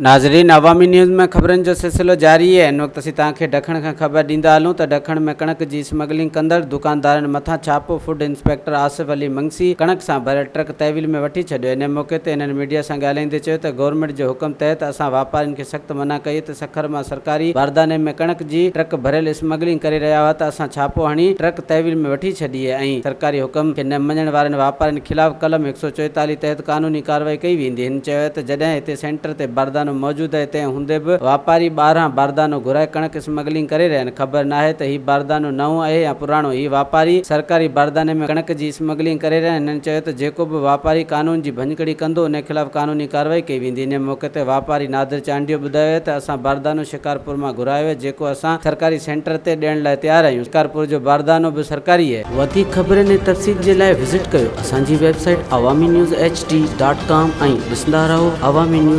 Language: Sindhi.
ناظرين عوامي نيوز ۾ خبرن جو سلسلو جاري آهي هن وقت اسين توهان کي ڊکڻ کان خبر ڏيندا هلون ته ڊکڻ ۾ ڪڻڪ جي اسمگلنگ ڪندڙ دڪاندارن مٿان ڇاپو فوڊ انسپيڪٽر آصف علي منگسي ڪڻڪ سان ڀريل ٽرڪ تحويل ۾ وٺي ڇڏيو ان موقعي تي هنن ميڊيا سان ڳالهائيندي چيو ته گورنمينٽ جي حڪم تحت اسان واپارين کي سخت منع ڪئي ته سکر مان سرڪاري بارداني ۾ ڪڻڪ جي ٽرڪ ڀريل اسمگلنگ ڪري رهيا هئا ته اسان ڇاپو هڻي ٽرڪ تحويل ۾ وٺي ڇڏي ۽ سرڪاري حڪم کي نه مڃڻ وارن واپارين خلاف قلم 144 تحت قانوني ڪارروائي ڪئي ويندي هن چيو ته جڏهن هتي سينٽر تي باردانو موجود آهي تنهن هوندي به واپاري ٻاهران باردانو گهرائي ڪڻڪ اسمگلنگ ڪري رهيا آهن خبر ناهي ته هي باردانو نئون آهي يا پراڻو هي واپاري سرڪاري بارداني ۾ ڪڻڪ جي اسمگلنگ ڪري رهيا آهن هنن چيو ته جيڪو به واپاري قانون جي ڀڃڪڙي ڪندو ان خلاف قانوني ڪارروائي ڪئي ويندي انهي موقعي تي واپاري نادر چانڊيو ٻڌايو ته اسان باردانو شڪارپور مان گهرايو آهي جيڪو اسان سرڪاري سينٽر تي ڏيڻ لاء تيار آهيون شڪارپور جو باردانو به سرڪاري آهي. وڌيڪ خبرن ۽ تفصيل جي لاء وزٽ ڪيو اسان جي website Awami news H D dot com ۽ ڏسندا رهو عوامي نيوز.